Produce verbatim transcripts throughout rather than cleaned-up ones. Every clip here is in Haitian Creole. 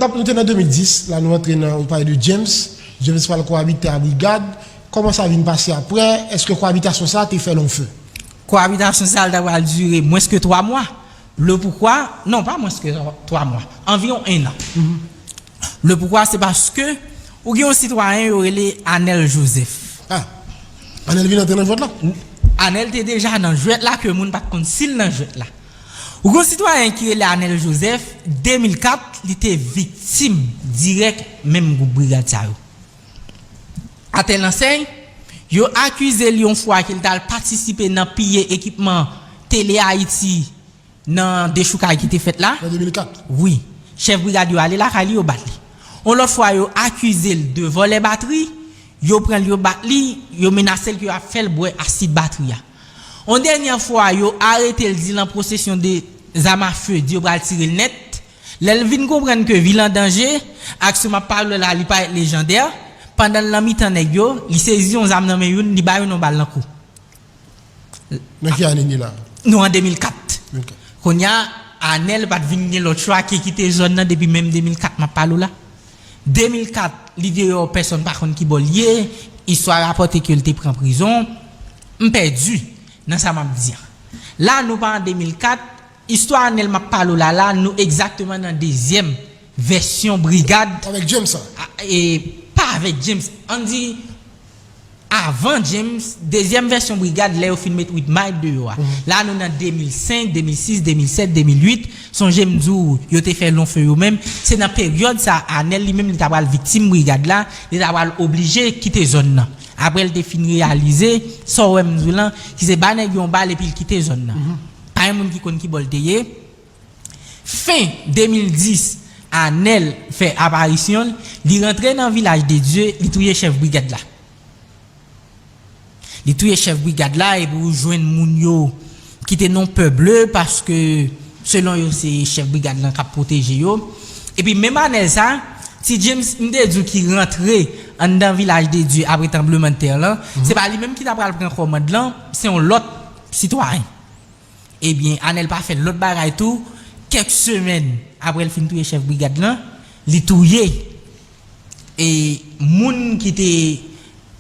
Top, nou te nan de mil dis, la nou antre nan, ou pale de James. James pral kowabite a Brigad. Kòman sa vin pase apre? Èske kowabitasyon sa te fè long feu? Kowabitasyon sa, li ta pral dire mwens ke twa mwa. Le poukwa, non, pa mwens ke twa mwa, anviwon en an. Le poukwa, se paske ou gen yon sitwayen yo rele Anèl Joseph. Ah, Anèl vin antre nan jwèt la? Anèl te deja nan jwèt la, ke moun pa t konn si l nan jwèt la. Ou gen yon sitwayen ki rele Anèl Joseph, de mil kat, li te viktim dirèk menm gwoup brigad sa yo. Atèl ansèy, yo akize l yon fwa ke l t al patisipe nan piye ekipman Tele Ayiti nan dechoukay ki te fèt la. Nan de mil kat? Wi. Chèf brigad yo ale lakay li, yo bat li. Yon lòt fwa, yo akize l de vòlè batri, yo pran l, yo bat li, yo menase l ke y ap fè l bwè asid batri a. Yon dènyè fwa, yo arete l, di l an posesyon de zam a fe, di yo pral tire l nèt. Lè l vin konprann ke vi l an danje, aksyon m ap pale w la, li parèt lejandè, pandan l nan mitan nèg yo, li sezi yon zam nan men youn, li ba youn yon bal nan kou. Nan ki ane n ye la? Nou an de mil kat. Ok. Kounye a, Anèl pa t vin gen lòt chwa ke kite zòn nan depi menm de mil kat m ap pale w la. De mil kat, li deyò, pèsonn pa konn ki bò l ye, istwa rapòte ke l te pran prizon. M pèdi nan sa m ap di a. La, nou pa an de mil kat, istwa Anèl m ap pale w la, la, nou egzakteman nan dezyèm vèsyon brigad. Avèk James sa? A, e, pa avèk James. Ann di, avan James, dezyèm vèsyon brigad, lè yo fin met Whitmire deyò a. La, nou nan de mil senk, de mil sis, de mil sèt, de mil uit. Sonje m di w, yo te fè long feu yo menm. Se nan peryòd sa, Anèl li menm, li ta pral viktim brigad la, li ta pral oblije kite zòn nan. Apre l te fin reyalize, sa w wè m di w lan, ki se ba nèg yo yon bal epi l kite zòn nan. Pa gen moun ki konn ki bò l te ye. Fen de mil dis, Anèl fè aparisyon l, li rantre nan Vilaj de Dye, li touye chèf brigad la. Li touye chèf brigad la, epi ou jwenn moun yo ki te nan pè ble, paske selon yo, se chèf brigad lan k ap pwoteje yo. Epi menm Anèl sa, ti James, m te di w, ki rantre anndan Vilaj de Dye apre tranblemanntè lan, se pa li menm ki ta pral pran kòmand lan, se yon lòt sitwayen. Ebyen, Anèl pa fè lòt bagay tou. Kèk semèn apre l fin touye chèf brigad lan, li touye, e, moun ki te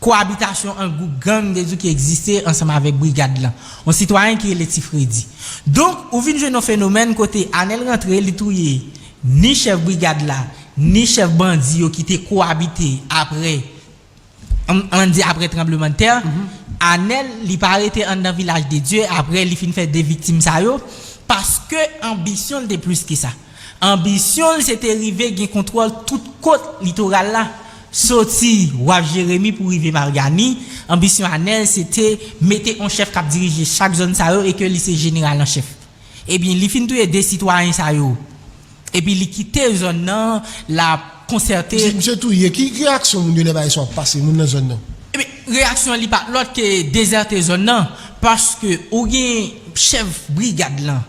kowabitasyon an gwoup gang de di ki egziste ansanm avèk brigad lan. Yon sitwayen ki rele Ti Fredi. Donk, ou vin jwenn yon fenomèn kote Anèl rantre, li touye ni chèf brigad la, ni chèf bandi yo ki te kowabite apre ann, ann di apre tranblemanntè, Anèl, li pa rete anndan Vilaj de Dye apre li fin fè de viktim sa yo, paske anbisyon l te plis ke sa. Anbisyon l se te rive gen kontwòl tout kot litoral la, soti Waf Jeremi pou rive Margani. Anbisyon Anèl se te mete yon chèf k ap dirije chak zòn sa yo e ke li se jeneral an chèf. Ebyen, li fin touye de sitwayen sa yo. Epi li kite zòn nan, l ap konsète. Misye, misye touye. Ki, ki reyaksyon moun yo lè bagay sa ap pase, moun nan zòn nan? Ebyen, reyaksyon li pa t lòt ke dezète zòn nan, paske ou gen chèf brigad lan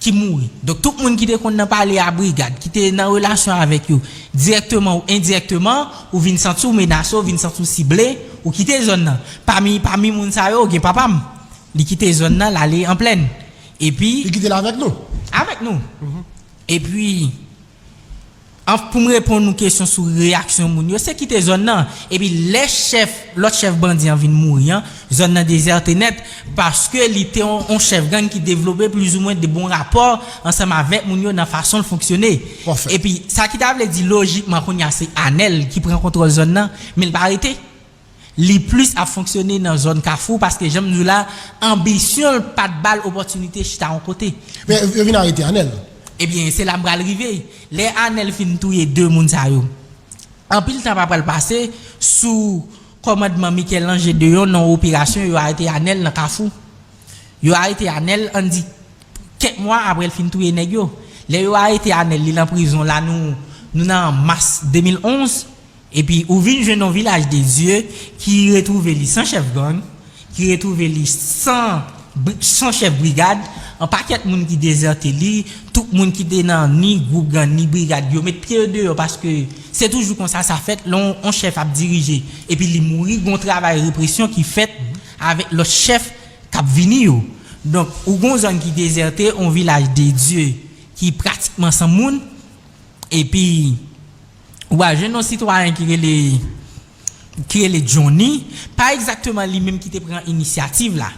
ki mouri. Donk, tout moun ki te konn nan pale a brigad, ki te nan relasyon avèk yo, dirèkteman ou endirèkteman, ou vin santi w menase, ou vin santi w sible, ou kite zòn nan. Pami, pami moun sa yo, gen papa m. Li kite zòn nan, l ale an plèn. Epi. Li kite l avèk nou? Avèk nou. Epi, an, pou m reponn ou kesyon sou reyaksyon moun yo, se kite zòn nan. Epi lè chèf, lòt chèf bandi an vin mouri an, zòn nan dezète nèt, paske li te yon, yon chèf gang ki devlope plizoumwen de bon rapò ansanm avèk moun yo nan fason l fonksyone. Epi, sa ki ta vle di lojikman kounye a se Anèl ki pran kontwòl zòn nan, men l pa rete. Li plis ap fonksyone nan zòn Kafou, paske jan m di w la, anbisyon l pa t ba l opòtinite chita yon kote. Men yo vin arete Anèl. Ebyen, se la m pral rive. Lè Anèl fin touye de moun sa yo, anpil tan pa pral pase sou kòmandman Michel-Ange Deyon nan yon operasyon, yo arete Anèl nan Kafou. Yo arete Anèl, ann di, kèk mwa apre l fin touye nèg yo. Lè yo arete Anèl, li nan prizon la, nou, nou nan mas de mil onz. Epi ou vin jwenn yon Vilaj de Dye ki retwouve li san chèf gang, ki retwouve li san, san chèf brigad, yon pakèt moun ki dezète li, tout moun ki te nan ni gwoup gang, ni brigad, yo met pye yo deyò, paske se toujou konsa sa fèt, lè yon, yon chèf ap dirije, epi li mouri, gen yon travay represyon ki fèt avèk lòt chèf k ap vini yo. Donk, ou gen yon zòn ki dezète, yon Vilaj de Dye ki pratikman san moun, epi Ou pral jwenn yon sitwayen ki rele ki rele Johnny, pa egzakteman li menm ki te pran inisyativ la.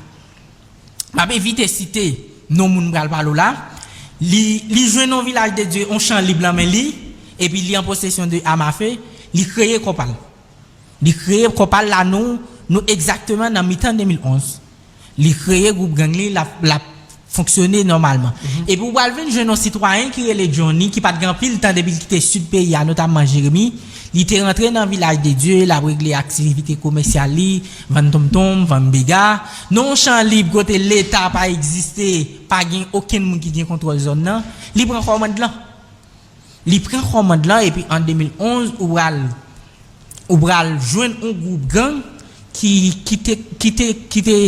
M ap evite site non moun m pral pale w la. Li, li jwenn yon Vilaj de Dye, yon chan lib nan men li, epi li an posesyon de amafe, li kreye kò pa l. Li kreye kò pa l la, nou, nou egzakteman nan mitan de mil onz. Li kreye gwoup gang li, l ap, l ap fonksyone nòmalman. Epi ou pral vin jwenn yon sitwayen ki rele Johnny, ki pa t gen anpil tan depi l kite sid peyi a, notamman Jeremi. Li te rantre nan Vilaj de Dye, l ap regle aktivite komèsyal li, vann tonmtonm, vann bega. Nan yon chan lib kote Leta pa egziste, pa gen okenn moun ki gen kontwòl zòn nan, li pran kòmand lan. Li pran kòmand lan, epi an de mil onz, ou pral, ou pral jwenn yon gwoup gang ki, ki te, ki te, ki te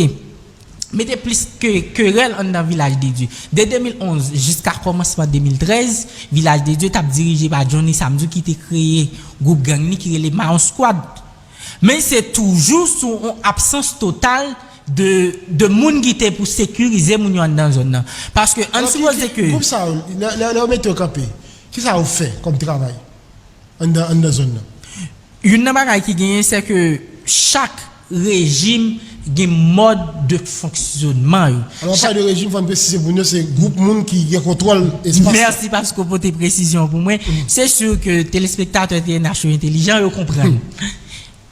mete plis ke, kerèl anndan Vilaj de Dye. De de mil onz jiska kòmansman de mil trèz, Vilaj de Dye t ap dirije pa Johnny Samedi ki te kreye gwoup gang li ki rele Mayon Squad. Men se toujou sou yon absans total de, de moun ki te pou sekirize moun yo anndan zòn nan. Paske ann sipoze ke. Gwoup sa yo, lè, lè, lè yo mete yo kanpe, kisa yo fè kòm travay anndan, anndan zòn nan? Youn nan bagay ki genyen, se ke chak rejim gen mòd de fonksyonman yo. Alò, pa de rejim, fò n presize pou nou, se gwoup moun ki gen kontwòl espas la. Mèsi paske w pote presizyon pou mwen. Se si ke telespektatè T N H yo entelijan, yo konprann.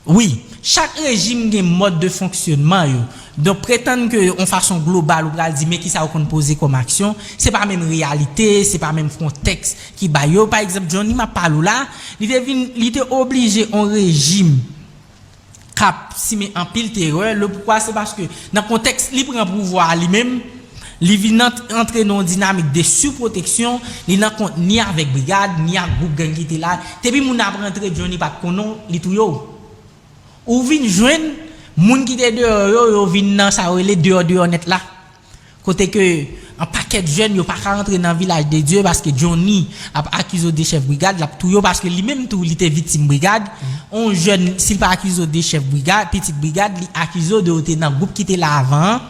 Wi, chak rejim gen mòd de fonksyonman yo. Donk, pretann ke yon fason global ou pral di men kisa yo konn poze kòm aksyon, se pa menm reyalite, se pa menm kontèks ki bay yo. Pa egzanp, Johnny m ap pale w la, li te vin, li te oblije yon rejim k ap simen anpil terè. Lepoukwa? Se paske nan kontèks li pran pouvwa a li menm, li vin ant-, antre nan yon dinamik de sipwoteksyon, li nan kont ni avèk brigad, ni ak gwoup gang ki te la. Depi moun ap rantre, Johnny pa t konnen w, li touye w. Ou vin jwenn moun ki te deyò yo, yo vin nan sa yo rele deyò deyò nèt la. Kote ke an pakèt jèn yo pa ka rantre nan Vilaj de Dye paske Johnny ap akize w de chèf brigad, l ap touye w paske li menm tou li te viktim brigad. On jèn, si l pa akize w de chèf brigad, pitit brigad, li akize w de w te nan gwoup ki te la avan an.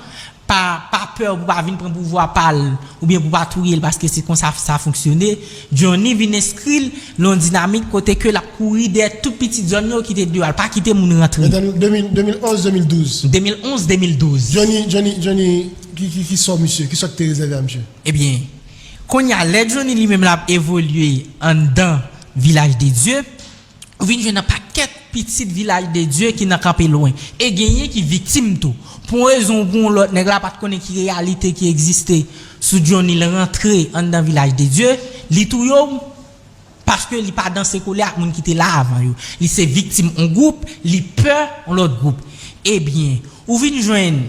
Pa, pa pè pou pa vin pran pouvwa pa l, oubyen pou pa touye l, paske se konsa sa fonksyone. Johnny vin enskri l nan yon dinamik kote ke l ap kouri dèyè tout pitit zòn yo ki te deyò a, l pa kite moun rantre. Nan de mil, de mil onz, de mil douz. De mil onz, de mil douz. Johnny, Johnny, Johnny, ki, ki, ki sò misye, ki sò ki te rezève a misye? Ebyen, kounye a, lè Johnny li menm l ap evolye anndan Vilaj de Dye, ou vin jwenn yon pakèt pitit Vilaj de Dye ki nan kanpe lwen. E genyen ki viktim tou. Pou yon rezon ou pou yon lòt, nèg la pa t konnen ki reyalite ki egziste sou Johnny, l rantre anndan Vilaj de Dye, li touye w paske li pa danse kole ak moun ki te la avan yo. Li se viktim yon gwoup, li pè yon lòt gwoup. Ebyen, ou vin jwenn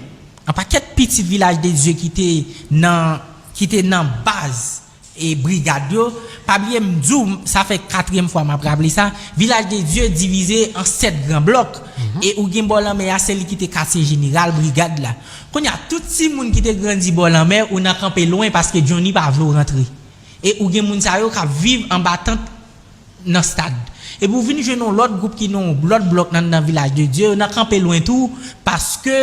yon pakèt pitit Vilaj de Dye ki te nan, ki te nan baz e brigad yo. Pa bliye m di w, sa fè katriyèm fwa m ap raple sa, Vilaj de Dye divize an sèt gran blòk. E ou gen bò lanmè a, se li ki te katye jeneral brigad la. Kounye a, tout timoun ki te grandi bò lanmè, ou nan kanpe lwen paske Johnny pa vle w rantre. E ou gen moun sa yo k ap viv anba tant nan stad. Epi ou vin jwenn yon lòt gwoup ki nan yon lòt blòk nan, nan Vilaj de Dye, yo nan kanpe lwen tou, paske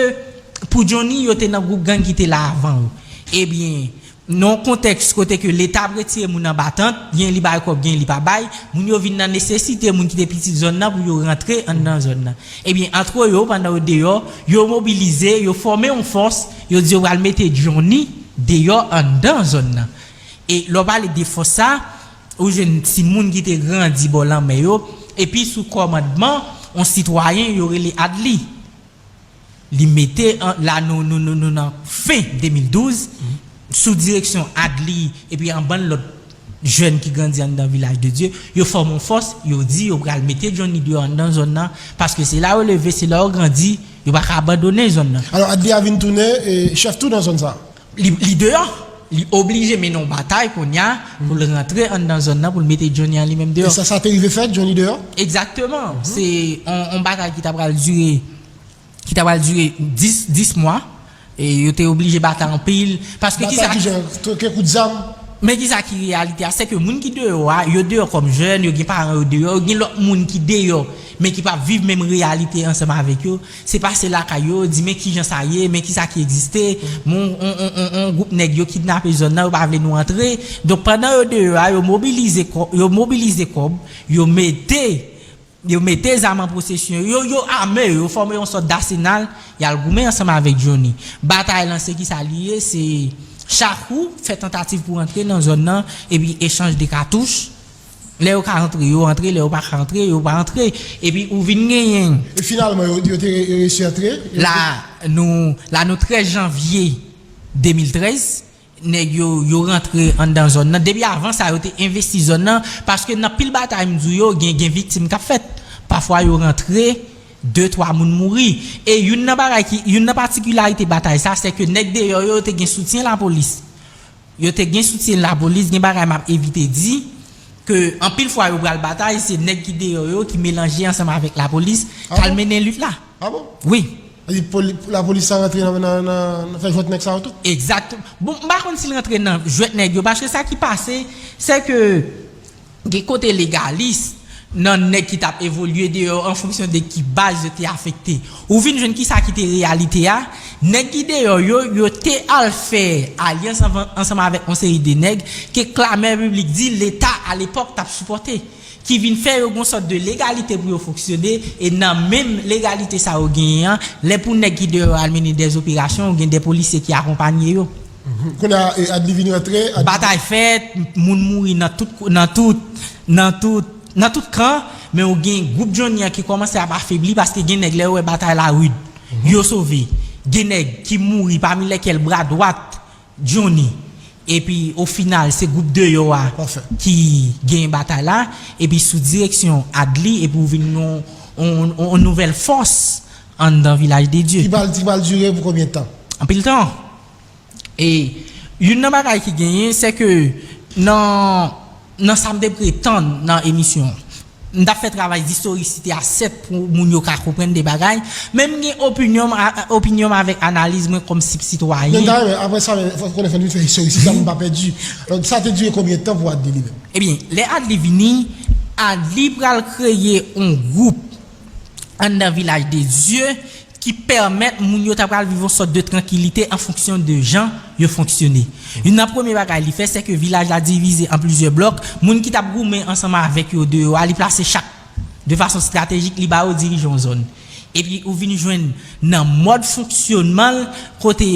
pou Johnny, yo te nan gwoup gang ki te la avan w. Ebyen, nan yon kontèks kote ke Leta ap retire moun anba tant, gen li bay kòb, gen li pa bay, moun yo vin nan nesesite, moun ki te pitit zòn nan, pou yo rantre anndan zòn nan. Ebyen, antre yo, pandan yo deyò, yo mobilize, yo fòme yon fòs, yo di yo pral mete Johnny deyò anndan zòn nan. E lè w pale de fòs sa, ou jwenn timoun ki te grandi bò lanmè yo, epi sou kòmandman yon sitwayen yo rele Adli. Li mete an, la nou, nou, nou, nou nan fen de mil douz, sou direksyon Adli, epi yon bann lòt jèn ki grandi anndan Vilaj de Dye, yo fòme yon fòs, yo di yo pral mete Johnny deyò anndan zòn nan, paske se la yo leve, se la yo grandi, yo pa ka abandone zòn nan. Alò, Adli a vin tounen, e, chèf tou nan zòn sa? Li, li deyò. Li oblije mennen yon batay kounye a pou l rantre anndan zòn nan, pou l mete Johnny an li menm deyò. E sa, sa te rive fèt, Johnny deyò? Egzakteman. Se yon, yon batay ki ta pral dire, ki ta pral dire dis, dis mwa. E yo te oblije batay anpil. Paske kisa? Batay ki jan? Twoke kout zam? Men kisa ki reyalite a, se ke moun ki deyò a, yo deyò kòm jèn, yo gen paran yo deyò, yo gen lòt moun ki deyò, men ki p ap viv menm reyalite ansanm avèk yo. Se pase lakay yo, di men kijan sa ye, men kisa ki egziste, men on, on, on, on, on gwoup nèg yo kidnape zòn nan, yo pa vle nou antre. Donk pandan yo deyò a, yo mobilize kò-, yo mobilize kòb, yo mete Yo mete zam an posesyon, yo, yo ame yo, yo fòme yon sòt dasenal, y al goumen ansanm avèk Johnny. Batay lan se kisa li ye, se chak ou fè tantativ pou antre nan zòn nan, epi echanj de katouch. Lè yo ka antre, yo antre, lè yo pa ka antre, yo pa antre. Epi ou vin genyen E finalman, yo, yo te re- reyisi antre. La, nou, la nou trèz janvye de mil trèz, nèg yo, yo rantre anndan zòn nan. Depi avan sa, yo te envesti zòn nan, paske nan pil batay, m di w yo, gen, gen viktim k ap fèt. Pafwa, yo rantre, de, twa moun mouri. E youn nan bagay ki, youn nan patikilarite batay sa, se ke nèg deyò yo, yo te gen soutyen lapolis. Yo te gen soutyen lapolis, gen bagay m ap evite di, ke anpil fwa yo pral batay, se nèg ki deyò yo ki melanje ansanm avèk lapolis, k al mennen lit la. Ah bon? Wi. Li poli- lapolis sa rantre nan, nan, nan, nan fè jwèt nèg sa yo tou? Egzakteman. Bon, m pa konn si l rantre nan jwèt nèg yo, paske sa ki pase, se ke gen kote legalis nan nèg ki t ap evolye deyò an fonksyon de ki baz yo te afekte. Ou vin jwenn kisa ki te reyalite a, nèg ki deyò yo, yo te al fè alyans anvan- ansanm avèk yon seri de nèg ke Klamè Piblik di Leta alepòk t ap sipòte, ki vin fè yo gon sòt de legalite pou yo fonksyone, e nan menm legalite sa yo genyen an, lè pou nèg ki deyò al mennen dèzoperasyon, ou gen de polisye ki akonpanye yo. Mhm. Kounye a, e, Adli vin rantre, Adli Batay fèt, moun mouri nan tout, nan tout, nan tout, nan tout kan, men ou gen gwoup Johnny an ki kòmanse ap afebli paske gen nèg lè yo wè batay la rid, yo sove. Gen nèg ki mouri, pami lèkèl bra dwat Johnny. Epi, o final, se gwoup deyò a Pafè. ki genyen batay la. Epi, sou direksyon Adli, epi ou vin yon, yon, yon, yon nouvèl fòs anndan Vilaj de Dye. Ki pral, ki pral dire pou konbyen tan? Anpil tan. E youn nan bagay ki genyen, se ke nan, nan sa m te pretann nan emisyon, m t ap fè travay distorisite a, sèt, pou moun yo ka konprann de bagay, men m gen opinyon m a- opinyon m avèk analiz mwen kòm sip sitwayen. Men m ta renmen, apre sa, men, fò konnen fò n vin fè istorisite la pou n pa pèdi. Donk, sa te dire konbyen tan pou Adli li menm? Ebyen, lè Adli vini, Adli pral kreye yon gwoup anndan Vilaj de Dye ki pèmèt moun yo ta pral viv yon sòt de trankilite an fonksyon de jan yo fonksyone. Youn nan premye bagay li fè, se ke vilaj la divize an plizyè blòk. Moun ki t ap goumen ansanm avèk yo deyò a, li plase chak de fason estratejik, li ba yo dirije yon zòn. Epi ou vin jwenn nan mòd fonksyonman l, kote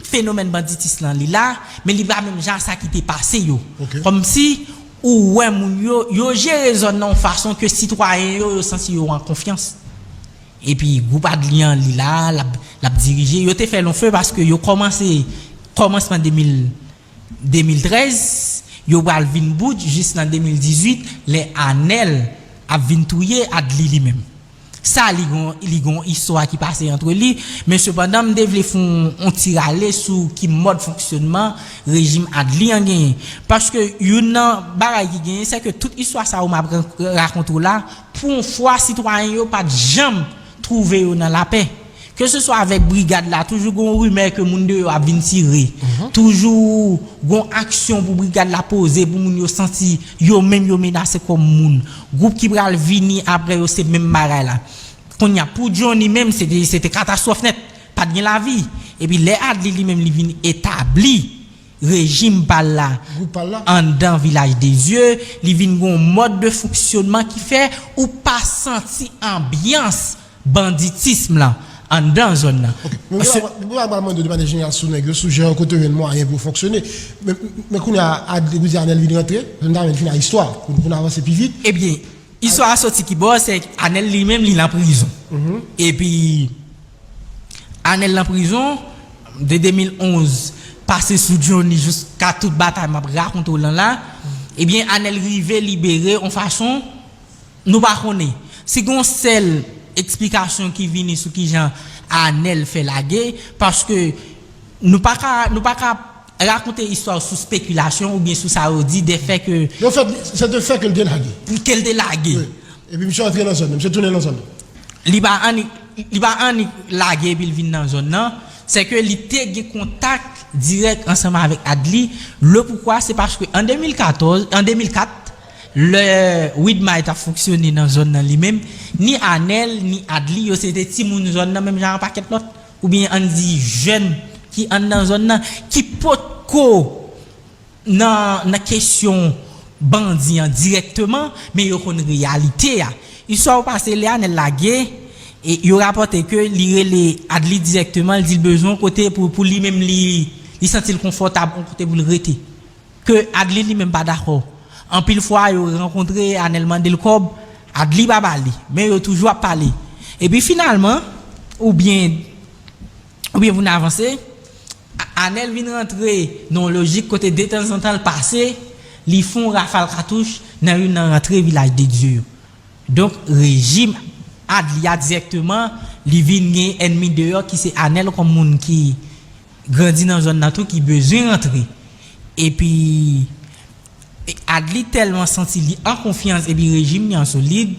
fenomèn banditis lan li la, men li pa menm jan sa ki te pase yo. Ok. Kòmsi ou wè moun yo, yo jere zòn nan yon fason ke sitwayen yo, yo santi yo an konfyans. Epi gwoup Adli an, li la, l ap, l ap dirije. Yo te fè long feu paske yo kòmanse, kòmansman de mil, de mil trèz, yo pral vin bout jis nan de mil dizuit, lè Anèl ap vin touye Adli li menm. Sa, li gon, li gon istwa ki pase antre li, men sepandan, m te vle fè yon, yon ti rale sou ki mòd fonksyonman rejim Adli an genyen. Paske youn nan bagay ki genyen, se ke tout istwa sa yo m ap ran- rakonte w la, pou yon fwa, sitwayen yo pa t janm twouve yo nan lapè. Keseswa avèk brigad la, toujou gon rimè ke moun deyò ap vin tire. Toujou gon aksyon pou brigad la poze, pou moun yo santi yo menm yo menase kòm moun. Gwoup ki pral vini apre yo, se menm bagay la. Kounye a, pou Johnny menm, se te, se te katastwòf nèt. Pa t gen lavi. Epi lè Adli li menm li vin etabli rejim pa l la Gwoup pa l la. anndan Vilaj de Dye, li vin gon mòd de fonksyonman ki fè ou pa santi anbyans banditism lan anndan zòn nan. Ok. Men Paske mwen, mwen, mwen, mwen mande de manè jeneral sou nèg yo, sou jan yo kote yo jwenn mwayen pou yo fonksyone. Men, men kounye a, Adli, Adli vin rantre, nou ta vin fini ak istwa, pou, pou n avanse pi vit. Ebyen, istwa a soti kibò, se Anèl li menm, li nan prizon. Mhm. Epi, Anèl nan prizon, de de mil onz, pase sou Johnny jiska tout batay m ap rakonte w lan la. Ebyen, Anèl rive libere yon fason nou pa konnen. Si gon sèl eksplikasyon ki vini sou kijan Anèl fè lage, paske nou pa ka, nou pa ka rakonte istwa sou spekilasyon oubyen sou sa yo di, de fè ke Yo fèt, se de fè ke l te lage. ke l te lage. Wi. Epi misye antre nan zòn nan, misye tounen nan zòn nan. Li pa annik, li pa annik lage epi l vin nan zòn nan, se ke li te gen kontak dirèk ansanm avèk Adly. Le poukwa, se paske an de mil katòz, an de mil kat, lè Widmay t ap fonksyone nan zòn nan li menm, ni Anèl, ni Adly, yo se te timoun zòn nan, menm jan an pakèt lòt, oubyen ann di jèn ki anndan zòn nan, ki potko nan, nan kesyon bandi an dirèkteman, men yo konn reyalite a. Istwa yo pase lè Anèl lage, e yo rapòte ke li rele Adly dirèkteman, li di l bezwen yon kote pou, pou li menm li, li santi l konfòtab, yon kote pou l rete. Ke Adly li menm pa dakò. Anpil fwa, yo rankontre, Anèl mande l kòb, Adly pa ba li, men yo toujou ap pale. Epi finalman, oubyen, oubyen pou n avanse, A- Anèl vin rantre nan yon lojik kote detanzantan l pase, li fè yon rafal katouch nan youn nan rantre Vilaj de Dye yo. Donk, rejim Adly a dirèkteman, li vin gen ènmi deyò ki se Anèl kòm moun ki grandi nan zòn nan tou, ki bezwen rantre. Epi, e Adly tèlman santi li an konfyans epi rejim li an solid,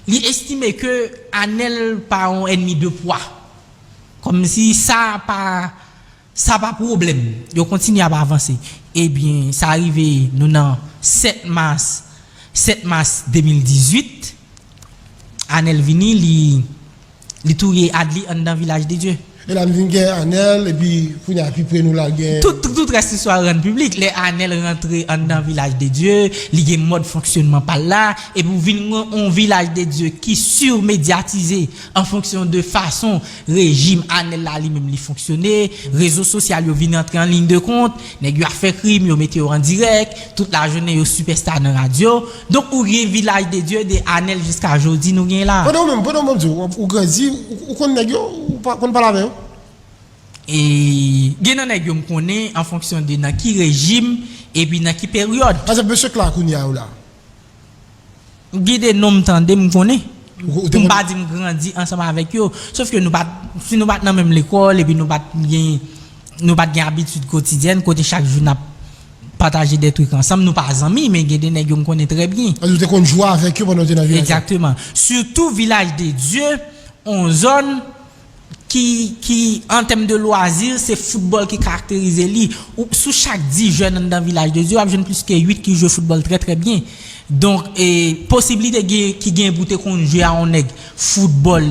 li estime ke Anèl pa yon ènmi de pwa. Kòmsi sa pa, sa pa pwoblèm. Yo kontinye ap avanse. Ebyen, sa rive nou nan sèt mas, sèt mas de mil dizuit. Anèl vini, li, li touye Adly anndan Vilaj de Dye. E la n vin gen Anèl, epi kounye a pi pre nou la gen. Tout, tout, tout rès istwa rann piblik. Lè Anèl rantre anndan Vilaj de Dye, li gen mòd fonksyònman pa l la, epi w vin gen yon Vilaj de Dye ki simedyatize an fonksyon de fason rejim Anèl la li menm li fonksyone, rezo sosyal yo vin antre an liy de kont, nèg yo ap fè krim, yo mete yo an dirèk, tout lajounen yo sipèsta nan radyo. Donk ou gen Vilaj de Dye de Anèl jiska jodi nou gen la. Pandan w menm, pandan w menm di w, w grandi, ou, ou konn nèg yo, ou pa konn pale avè yo? E gen nan nèg yo m konnen an fonksyon de nan ki rejim epi nan ki peryòd. Pa egzanp, mesye Kla kounye a yo la. Gen de non m tande m konnen. Ou, ou te Pou m konn pa di m grandi ansanm avèk yo. Sof ke nou pa t, si nou pa t nan menm lekòl, epi nou pa t gen, nou pa t gen abitid kotidyèn, kote chak jou n ap pataje de trik ansanm, nou pa zanmi, men gen de nèg yo m konnen trè byen. Ou te konn jwe avèk yo pandan w te nan vilaj la? Egzakteman. Sitou Vilaj de Dye, yon zòn ki, ki, an tèm de lwazi, se foutbòl ki karakterize li. Ou, sou chak dis jèn anndan Vilaj de Dye, w ap jwenn plis ke uit ki jwe foutbòl trè, trè byen. Donk, e, posiblite gen, ki gen pou te konn jwe a yon nèg foutbòl,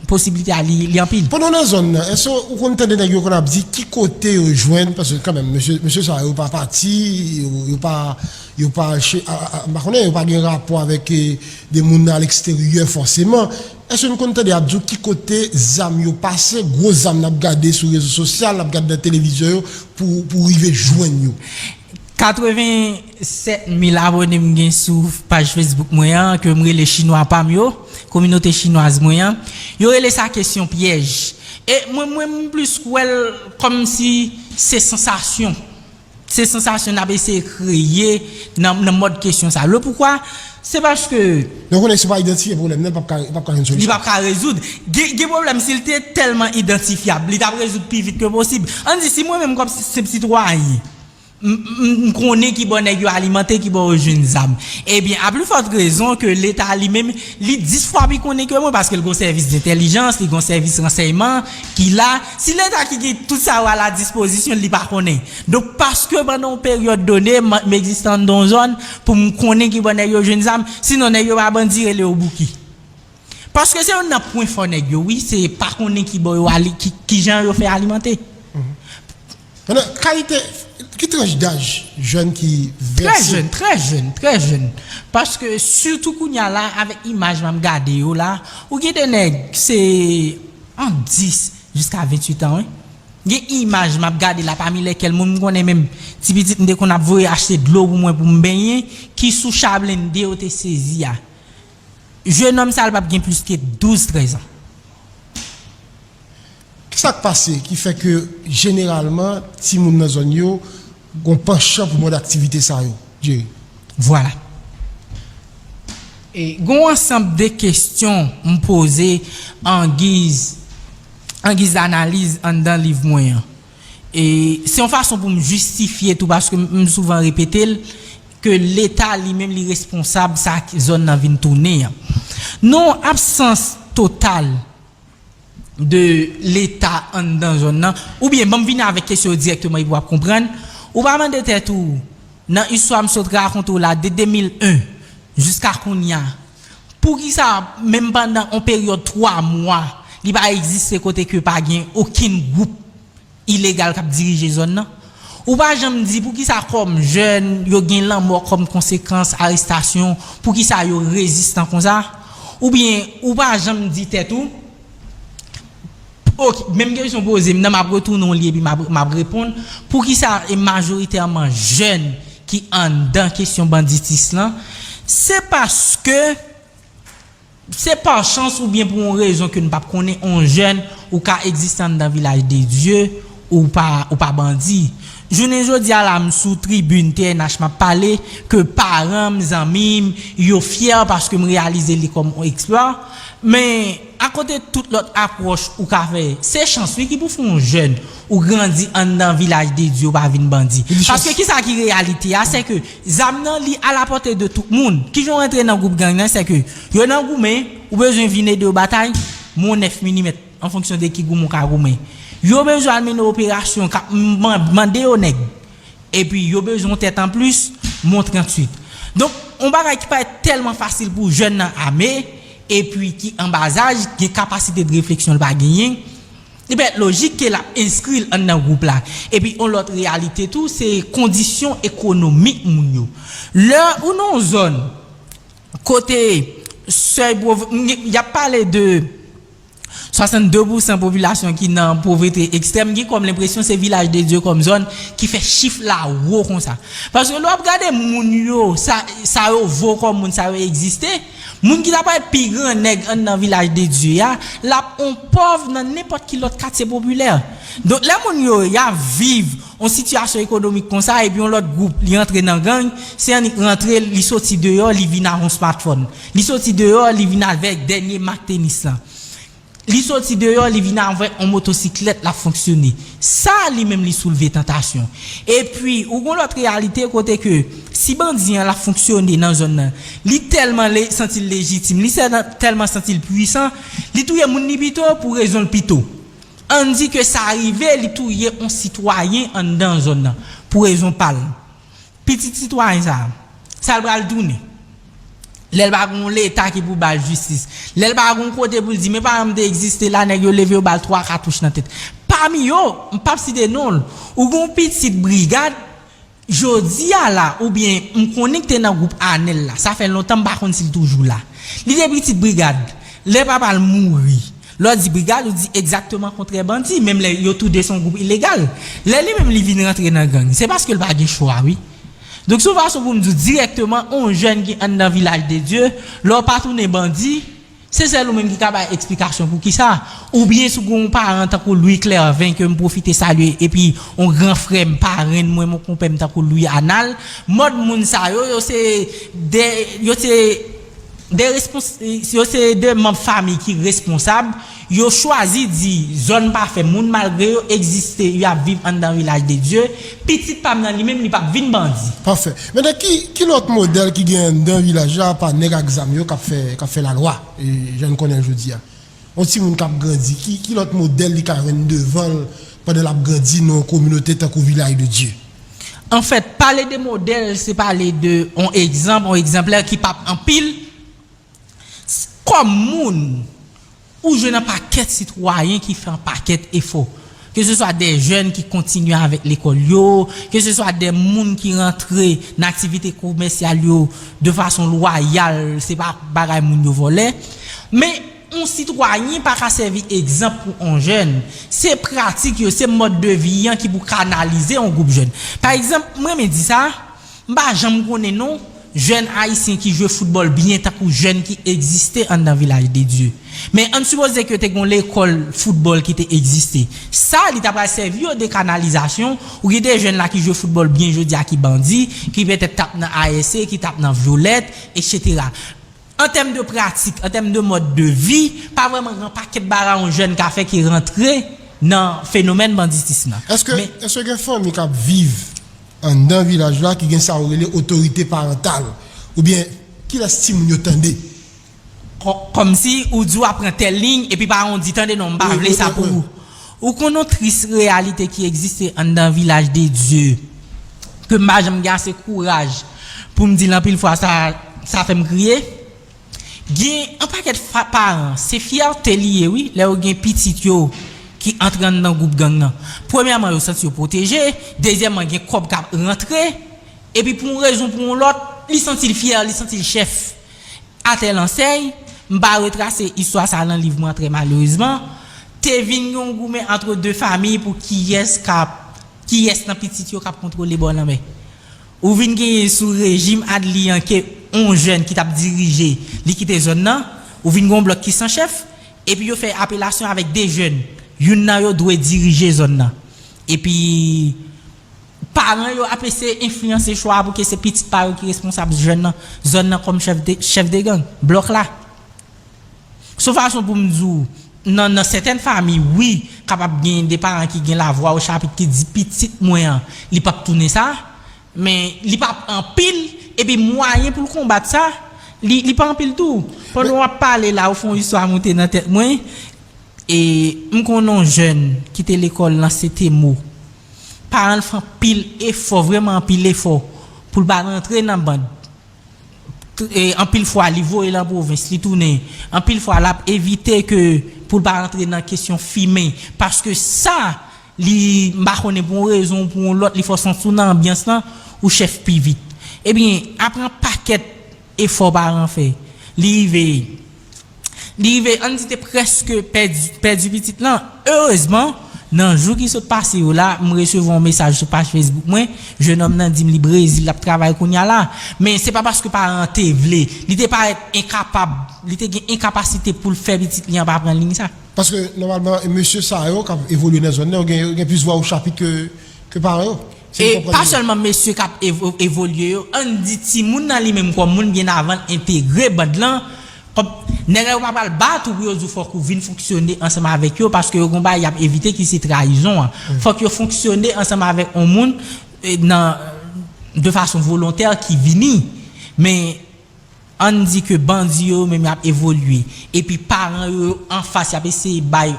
posiblite a li, li anpil. Pandan w nan zòn nan, èske ou konn tande nèg yo konn ap di ki kote yo jwenn, paske kanmenm, mesye, mesye sa yo pa pati, yo, yo pa, yo pa, che- a- a- a- m pa konnen, yo pa gen rapò avèk, e, de moun a leksteryè fòseman. Èske nou konn tande y ap di w ki kote zam yo pase, gwo zam n ap gade sou rezo sosyal, n ap gade nan televizyon yo, pou, pou rive jwenn yo? Katreven sèt mil abòne m gen sou paj Facebook mwen an, ke m rele Chinwa pa m yo, kominote chinwaz mwen an. Yo rele sa kesyon pyèj. E mwen, mwen, m plis wè l kòmsi se sansasyon. Se sansasyon n ap eseye kreye nan, nan mòd kesyon sa. Le poukwa, se paske Donk, konnen si w pa idantifye pwoblèm nan, l p ap ka, l p ap ka jwenn solisyon. Li p ap ka rezoud. Gen, gen pwoblèm, si l te tèlman idantifyab, li t ap rezoud pi vit ke posib. Ann di, si mwen menm, kòm senp sitwayen, m, m, m konnen ki bò nèg yo alimante, ki bò yo jwenn zam. Ebyen, a pli fòt rezon ke Leta li menm, li dis fwa pi konnen ke mwen, paske l gon sèvis dentèlijans, li gon sèvis ransèyman ki la. Si Leta ki gen tout sa yo a la dispozisyon l, li pa konnen. Donk, paske pandan yon peryòd done, m, m egziste anndan yon zòn, pou m konnen ki bò nèg yo jwenn zam, sinon nèg yo pa bandi, rele yo bouki. Paske se youn nan pwen fò nèg yo, wi, se pa konnen ki bò yo ali, ki, ki jan yo fè alimante. Pandan kalite, ki tranch daj jèn ki Trè vèse? Jèn, trè jèn, trè jèn. Paske sitou kounye a la, avèk imaj m ap gade yo la, ou gen de nèg, se ant dis jiska venntuit an, wi. Gen imaj m ap gade la, pami lèkèl moun m konnen menm, ti pitit m te konn ap voye achte dlo pou mwen pou m benyen, ki sou cha blende yo te sezi a. Jennonm sa a, l p ap gen plis ke douz, trèz an. Kisa k pase ki fè ke jeneralman timoun nan zòn yo gon panchan pou mòd aktivite sa yo, Jerry? Vwala. E, gon ansanm de kesyon m poze an giz, an giz analiz anndan liv mwen an. E se yon fason pou m jistifye tou, paske m, m souvan repete l, ke Leta li menm li responsab sa k- zòn nan vin tounen an. Non, absans total de Leta anndan zòn nan, oubyen ban m vini avèk kesyon yo dirèkteman epi w ap konprann. Ou pa mande tèt ou, nan istwa m sot rakonte w la, de de mil en jiska kounye a, poukisa, menm pandan yon peryòd twa mwa, li pa egziste kote ke pa gen okenn gwoup ilegal k ap dirije zòn nan? Ou pa janm di poukisa kòm jèn yo gen lanmò kòm konsekans arestasyon, poukisa yo rezistan konsa? Oubyen ou pa janm di tèt ou, ok, menm kesyon poze m nan, m ap retounen w li epi m ap, m ap reponn, poukisa e majoritèman jèn ki anndan kesyon banditis lan? Se paske se pa chans oubyen pou yon rezon ke n p ap konnen, yon jèn ou ka egziste anndan Vilaj de Dye, ou pa, ou pa bandi. Jounen jodi a la, m sou tribin T N H, m ap pale, ke paran m, zanmi m, yo fyè paske m reyalize li kòm yon eksplwa. Men, akote tout lòt apwòch ou ka fè, se chans wi ki pou fè yon jèn ou grandi anndan Vilaj de Dye, ou pa vin bandi. Li chans. Paske kisa ki reyalite a, se ke zam nan li alapòte de tout moun. Kijan w rantre nan gwoup gang nan, se ke yo nan goumen, ou bezwen vin ede yo batay, men w nèf milimèt, an fonksyon de ki goumen w ka goumen. Yo bezwen al mennen operasyon k ap man-, mande yo nèg. Epi yo bezwen yon tèt anplis, men w tranntuit. Donk, yon bagay ki parèt tèlman fasil pou jèn nan ame, epi ki an bazaj, gen kapasite de refleksyon l pa genyen, li parèt lojik ke l ap enskri l anndan gwoup la. Epi yon lòt reyalite tou, se kondisyon ekonomik moun yo. Lè ou nan yon zòn kote sèy pov-, y ap pale de swasannde pousan popilasyon ki nan povrete ekstrèm, gen kòm lenpresyon se Vilaj de Dye kòm zòn ki fè chif la wo konsa. Paske lè w ap gade moun yo, sa, sa yo vo kòm moun, sa yo egziste, moun ki ta pral pi gran nèg anndan Vilaj de Dye a, l ap on pòv nan nenpòt ki lòt katye popilè. Donk, lè moun yo, y ap viv yon sitiyasyon ekonomik konsa, epi yon lòt gwoup, li antre nan gang, se annik rantre, li soti deyò, li vin ak yon smartphone. Li soti deyò, li vin avèk dènye mak tenis lan. Li soti deyò, li vin avèk yon motosiklèt, l ap fonksyone. Sa, li menm, li soulve tantasyon. Epi, ou gon lòt reyalite kote ke si bandi an l ap fonksyone nan zòn nan, li tèlman le-, santi l lejitim, li sè-, tèlman santi l pwisan, li touye moun li pito pou rezon l pito. Ann di ke sa rive, li touye yon sitwayen anndan zòn nan, pou rezon pa l. Pitit sitwayen sa a, sa l pral tounen? Lè l pa gen yon Leta ki pou ba l jistis, lè l pa gen yon kote pou l di, men paran m te egziste la, nèg yo leve yo ba l twa katouch nan tèt. Pami yo, m p ap site non l, ou gen yon pitit brigad, jodi a la, oubyen m konnen k te nan gwoup Anèl la, sa fè lontan m pa konn si l toujou la. Li te pitit brigad, lè papa l mouri, lè w di brigad, ou di egzakteman kontrè bandi, menm lè yo tou de se yon gwoup ilegal. Lè li menm li vin rantre nan gang, se paske l pa gen chwa, wi. Donk, se yon fason pou m di w dirèkteman, yon jèn ki anndan Vilaj de Dye, lè w pa tounen bandi, se sèl ou menm ki ka bay eksplikasyon pou kisa. Oubyen si w gen yon paran tankou Louis Clervin, ke m pwofite salye, epi yon gran frè m, parenn mwen, yon konpè m tankou Louis Anal, mòd moun sa yo, yo se de, yo se de respons-, yo se de manm fanmi ki responsab, yo chwazi di zòn pa fè moun, malgre yo egziste, y ap viv anndan Vilaj de Dye, pitit pa m nan li menm, li p ap vin bandi. Pafè. Mentnan, ki, ki lòt modèl ki gen anndan vilaj la, apa nèg ak zam yo k ap fè, k ap fè lalwa, e, jan n konnen l jodi a? Yon timoun k ap grandi, ki, ki lòt modèl li ka jwenn devan l pandan l ap grandi nan yon kominote tankou Vilaj de Dye? Anfèt, pale de modèl, se pale de yon egzanp, yon egzanplè ki p ap anpil. S-, kòm moun, ou jwenn yon pakèt sitwayen ki fè yon pakèt efò. Ke se swa de jèn ki kontinye avèk lekòl yo, ke se swa de moun ki rantre nan aktivite komèsyal yo de fason lwayal, se pa bagay moun yo vòlè. Men, yon sitwayen pa ka sèvi egzanp pou yon jèn. Se pratik yo, se mòd de vi an ki pou kanalize yon gwoup jèn. Pa egzanp, mwen renmen di sa, m pa janm konnen non jèn ayisyen ki jwe foutbòl byen tankou jèn ki egziste anndan Vilaj de Dye. Men ann sipoze ke te gen yon lekòl foutbòl ki te egziste. Sa, li ta pral sèvi yo de kanalizasyon. Ou gen de jèn la ki jwe foutbòl byen jodi a ki bandi, ki petèt t ap nan A S C, ki t ap nan Vyolèt, etsetera. An tèm de pratik, an tèm de mòd de vi, pa vrèman gen yon pakèt bagay yon jèn ka fè ki rantre nan fenomèn banditis lan. Èske, men èske gen fanmi k ap viv anndan vilaj la ki gen sa yo rele otorite parantal? Oubyen kilès timoun yo tande? Kò- kòmsi ou di w ap pran tèl liy, epi pa yon di, tande non, m pa vle sa pou ou. Ou konn yon tris reyalite ki egziste anndan Vilaj de Dye, ke m pa janm gen ase kouraj pou m di l anpil fwa, sa, sa fè m kriye. Gen yon pakèt fa- paran, se fyète li ye, wi, lè yo gen pitit yo ki antre anndan gwoup gang nan. Premyèman, yo santi yo pwoteje. Dezyèmman, gen kòb k ap rantre. Epi pou yon rezon, pou yon lòt, li santi l fyè, li santi l chèf. Atè Lansèy, m pa retrase istwa sa nan liv mwen trè malerezman, te vin gen yon goumen antre de famiy pou kiyès k ap, kiyès nan pitit yo k ap kontwole bò lanmè. Ou vin genyen sou rejim Adli an ke yon jèn ki t ap dirije, li kite zòn nan, ou vin gen yon blòk ki san chèf, epi yo fè apelasyon avèk de jèn, youn nan yo dwe dirije zòn nan. Epi paran yo ap eseye enfliyanse chwa a pou ke se pitit pa yo ki responsab jèn nan, zòn nan kòm chèf de, chèf de gang, blòk la. Se yon fason pou m di w, nan, nan sètèn famiy, wi, kapab gen de paran ki gen lavwa o chapit ki di pitit mwen an, li p ap tounen sa, men li p ap anpil, epi mwayen pou l konbat sa, li, li pa anpil tou. Pandan w ap pale la, ou fè yon istwa monte nan tèt mwen, e m konn yon jèn ki te lekòl nan Sentemo. Paran l fè anpil efò, vrèman anpil efò, pou l pa rantre nan band. T- e, anpil fwa, li voye l an pwovens, li tounen. Anpil fwa, l ap evite ke pou l pa rantre nan kesyon fimen. Paske sa, li, m pa konnen pou yon rezon ou pou yon lòt, li fè w santi w nan anbyans lan, ou chèf pi vit. Ebyen, apre yon pakèt efò paran fè, li rive, li rive, ann di te prèske pèdi, pèdi pitit lan. Erezman, nan jou ki sot pase yo la, m resevwa yon mesaj sou paj Facebook mwen, jennonm nan di m li Brezil, l ap travay kounye a la. Men se pa paske paran an te vle, li te parèt enkapab, li te gen enkapasite pou l fè pitit li an pa pran liy sa. Paske nòmalman, mesye sa yo k ap evolye nan zòn nan, yo gen, yo gen plis vwa o chapit ke, ke paran yo. Si m E konprann pa byen. Sèlman mesye k ap evo- evolye yo, ann di timoun nan li menm kòm moun byen avan l entegre band lan, kòm nèg la yo pa pral bat ou pou yo di w fòk ou vin fonksyone ansanm avèk yo, paske yo gon bagay y ap evite ki se trayizon an. Fòk yo fonksyone ansanm avèk yon moun, e, nan, de fason volontè ki vini. Men ann di ke bandi yo menm y ap evolye. Epi paran yo anfas y ap eseye bay,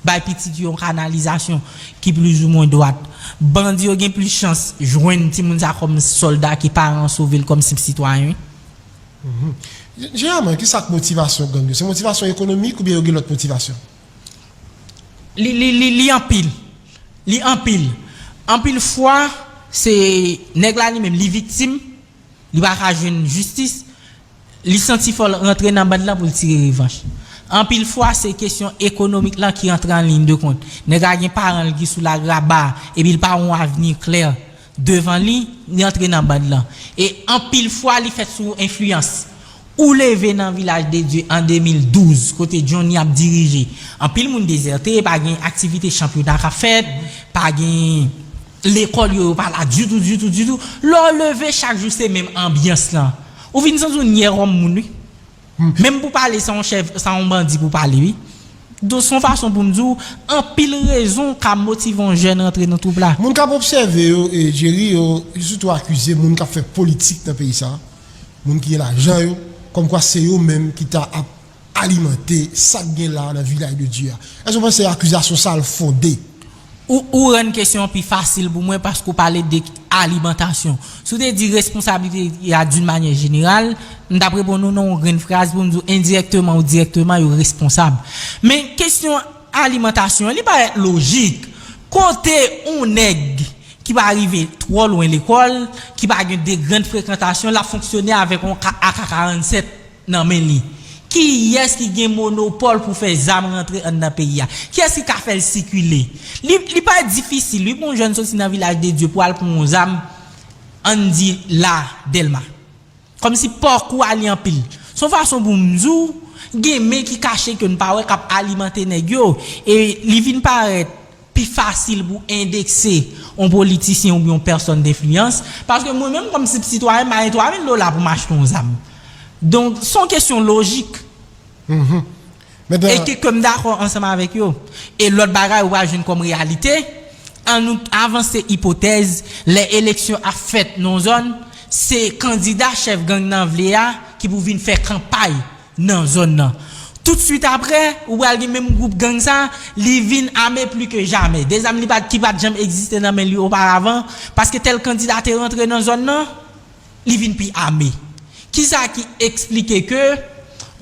bay pitit yo yon kanalizasyon ki plizoumwen dwat. Bandi yo gen plis chans jwenn timoun sa kòm sòlda ke paran an sove l kòm senp sitwayen, wi. Mhm. Jeneralman, ki sa k motivasyon gang yo? Se motivasyon ekonomik oubyen yo gen lòt motivasyon? Li, li, li, li anpil. Li anpil. Anpil fwa, se nèg la li menm, li viktim, li pa ka jwenn jistis, li santi fò l rantre nan band lan pou l tire revanch. Anpil fwa, se kesyon ekonomik lan ki rantre an liy de kont. Nèg la gen paran l ki sou lagraba, epi l pa wè yon avni klè devan li, li antre nan band lan. E anpil fwa, li fèt sou enfliyans. Ou leve nan Vilaj de Dye an de mil douz, kote Johnny ap dirije. Anpil moun dezète, pa gen aktivite chanpyona k ap fèt, pa gen lekòl yo, yo pa la ditou, ditou, ditou. Lè w leve chak jou, se menm anbyans lan. Ou vin santi w nyè kòm moun, wi. Menm pou pale, se yon chèf, se yon bandi pou pale, wi. Donk, se yon fason pou m di w, anpil rezon ka motive yon jèn rantre nan twoup la. Moun k ap obsève yo, e, Jerry, yo, yo sitou akize moun k ap fè politik nan peyi sa a, moun ki gen lajan yo, kòmkwa se yo menm ki ta ap alimante sa k gen la nan Vilaj de Dye a. Èske w panse akizasyon sa a l fonde? Ou, ou rann kesyon an pi fasil pou mwen paske w pale de alimantasyon. Si w te di responsablite a d'une manière générale, m t ap reponn ou nan yon grenn fraz pou m di w endirèkteman ou dirèkteman yo responsab. Men kesyon alimantasyon an, li parèt lojik. Kote yon nèg ki pa rive twò lwen lekòl, ki pa gen de grann frekantasyon, l ap fonksyone avèk yon ka- A K karanntsèt nan men li. Kiyès ki gen monopòl pou fè zam rantre anndan peyi a? Kiyès ki ka fè l sikile? Li, li pa difisil, wi, pou yon jèn soti nan Vilaj de Dye pou al pran yon zam, ann di la, Dèlma. Kòmsi pakou a li anpil. Se yon fason pou m di w, gen men ki kache ke n pa wè k ap alimante nèg yo. E li vin parèt pi fasil pou endekse yon politisyen oubyen yon pèsòn denfliyans. Paske mwen menm, kòm sitwayen, m pa gen twa mil dola pou m achte yon zam. Donk, se yon kesyon lojik. Mhm. E ke, ke m dakò ansanm avèk yo. E lòt bagay, ou pral jwenn kòm reyalite, ann nou avanse ipotèz, lè eleksyon ap fèt nan yon zòn, se kandida chèf gang nan vle a ki pou vin fè kanpay nan zòn nan. Toutswit apre, ou pral gen menm gwoup gang sa, li vin ame pli ke jamè. De zam li pa, ki pa t janm egziste nan men li oparavan, paske tèl kandida te rantre nan zòn nan, li vin pi ame. Kisa ki eksplike ke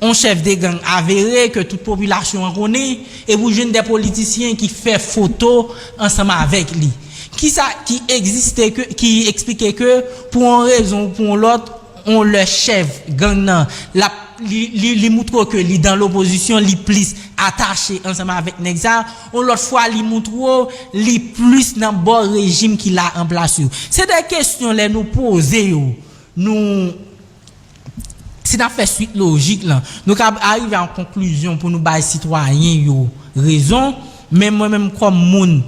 yon chèf de gang avere ke tout popilasyon an konnen, epi w jwenn de politisyen ki fè foto ansanm avèk li? Kisa ki egziste ke, ki eksplike ke pou yon rezon ou pou yon lòt, yon lè chèf gang nan, l ap, li, li, li moutre w ke li dan lopozisyon, li plis atache ansanm avèk nèg sa, yon lòt fwa li moutre w li plis nan bò rejim ki la an plas yo. Se de kesyon lè nou poze yo, nou, si n ap fè swit lojik lan, nou ka arive a yon konklizyon pou nou bay sitwayen yo rezon, men mwen menm kòm moun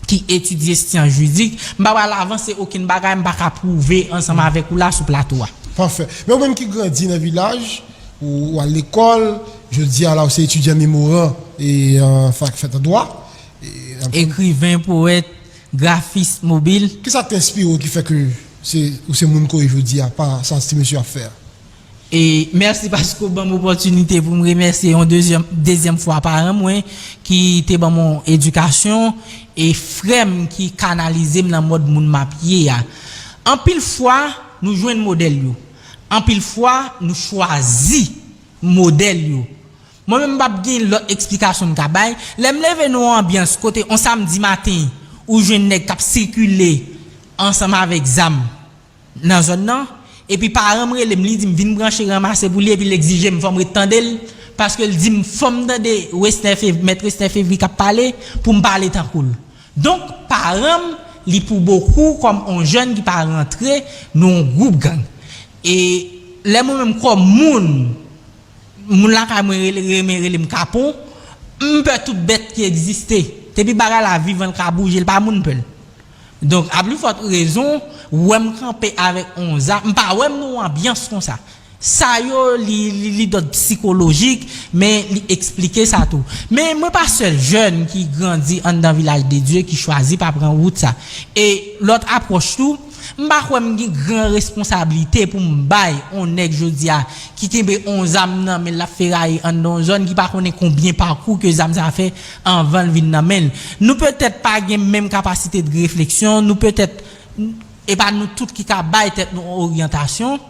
ki etidye syans jiridik, m pa pral avanse okenn bagay m pa ka pwouve ansanm avèk ou la sou plato a. Pafè. Men ou menm ki grandi nan vilaj, ou, ou al lekòl, jodi a la ou se etidyan memoran e an fak fèt an dwa. E, an Ekriven, powèt, grafis mobil. Kisa k te enspire w ki fè ke se, ou se moun ke w ye jodi a, pa sa ti mesye ap fè a? E mèsi paske w ban m opòtinite pou m remèsye yon dezyèm, dezyèm fwa paran mwen ki te ban m yon edikasyon e frè m ki kanalize m nan mòd moun m ap ye a. Anpil fwa, nou jwenn modèl yo. Anpil fwa, nou chwazi modèl yo. Mwen menm m p ap gen lòt eksplikasyon m ka bay. Lè m leve nan yon anbyans kote on samdi maten, ou jwenn nèg k ap sikile ansanm avèk zam nan zòn nan, epi paran m rele m, li di m vin branche ranmase pou li, epi l egzije m fò m ret tande l, paske l di m fò m tande Wesner Fev-, mèt Wesner Fevry k ap pale pou m pale tankou l. Donk, paran m, li pou bokou kòm on jèn ki pa rantre nan yon gwoup gang. E lè mwen menm kòm moun, moun lakay mwen rele, renmen rele m kapon, m pè tout bèt ki egziste. Depi bagay la vivan, l ka bouje, l pa moun pè l. Donk, a pli fòt rezon, wè m kanpe avèk on zam, m pa wè m nan yon anbyans konsa. Sa yo, li, li, li dòd sikolojik, men li eksplike sa tou. Men mwen pa sèl jèn ki grandi anndan Vilaj de Dye ki chwazi pa pran wout sa. E lòt apwòch tou, m pa kwè m gen gran responsablite pou m bay on nèg jodi a ki kenbe on zam nan men l ap feraye anndan yon zòn ki pa konnen konbyen pakou ke zam sa fè anvan l vin nan men l. Nou petèt pa gen menm kapasite de refleksyon, nou petèt, e pa nou tout ki ka bay tèt nou on oryantasyon,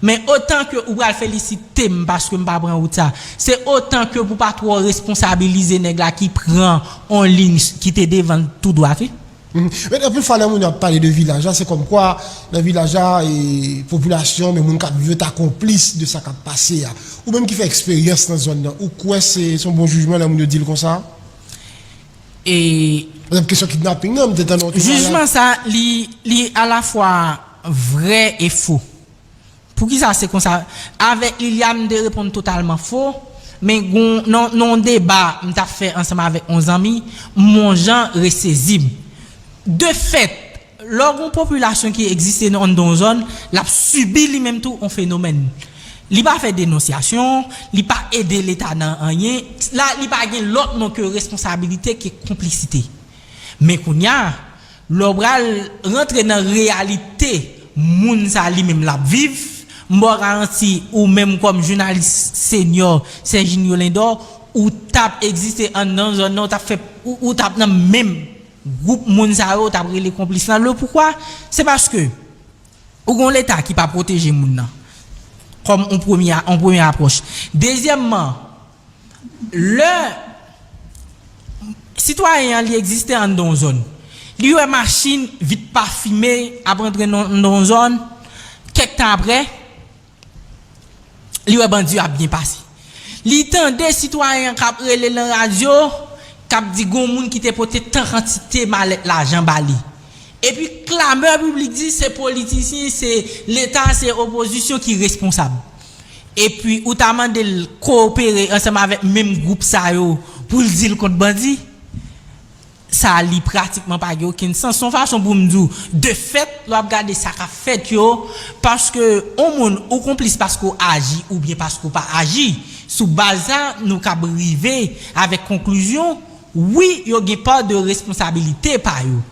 men otan ke ou pral felisite m paske m pa pran wout sa, se otan ke pou pa twò responsabilize nèg la ki pran on liy ki te devan l tou dwat, wi. Mhm. Men anpil fwa lè moun yo ap pale de vilaj la, se kòmkwa nan vilaj la, e, popilasyon, men moun k ap viv yo ta konplis de sa k ap pase a. Ou menm ki fè eksperyans nan zòn nan, ou kwè se, se yon bon jijman lè moun yo di l konsa? E pa egzanp, kesyon kidnaping nan, m te tande yon temwayaj. Jijman sa, li, li alafwa vrè e fo. Poukisa se konsa? Avèk Liliane, m te reponn totalman fo, men gon, nan, nan yon deba m t ap fè ansanm avèk yon zanmi, m wè yon jan resezi m. De fèt, lè w gen yon popilasyon ki egziste nan, anndan yon zòn, l ap sibi li menm tou yon fenomèn. Li pa fè denonsyasyon, li pa ede Leta nan anyen. La, li pa gen lòt non ke responsabilite, ke konplisite. Men kounye a, lè w pral rantre nan reyalite moun sa li menm l ap viv, m ba w garanti, ou menm kòm jounalis senyò Serginio Lindor, ou t ap egziste anndan zòn nan, ou t ap fè, ou, ou t ap nan menm gwoup moun sa yo, ou t ap rele konplis lan. Le poukwa? Se paske ou gen yon Leta ki pa pwoteje moun nan, kòm yon premye, yon premye apwòch. Dezyèmman, lè sitwayen an, li egziste anndan yon zòn, li wè machin vit pafime ap antre nan, nan yon zòn, kèk tan apre, li wè bandi yo ap byen pase. Li tande sitwayen an k ap rele nan radyo, k ap di gon moun ki te pote tan kantite malèt lajan ba li. Epi klamè piblik di se politisyen, se Leta, se opozisyon ki responsab. Epi ou ta mande l kowopere ansanm avèk menm gwoup sa yo pou l di l kont bandi? Sa li pratikman pa gen okenn sans. Se yon fason pou m di w, de fèt, lè w ap gade sa k ap fèt yo, paske yon moun ou konplis paske w aji oubyen paske w pa aji, sou baz sa, nou kab rive avèk konklizyon, wi, yo gen pa de responsabilite pa yo.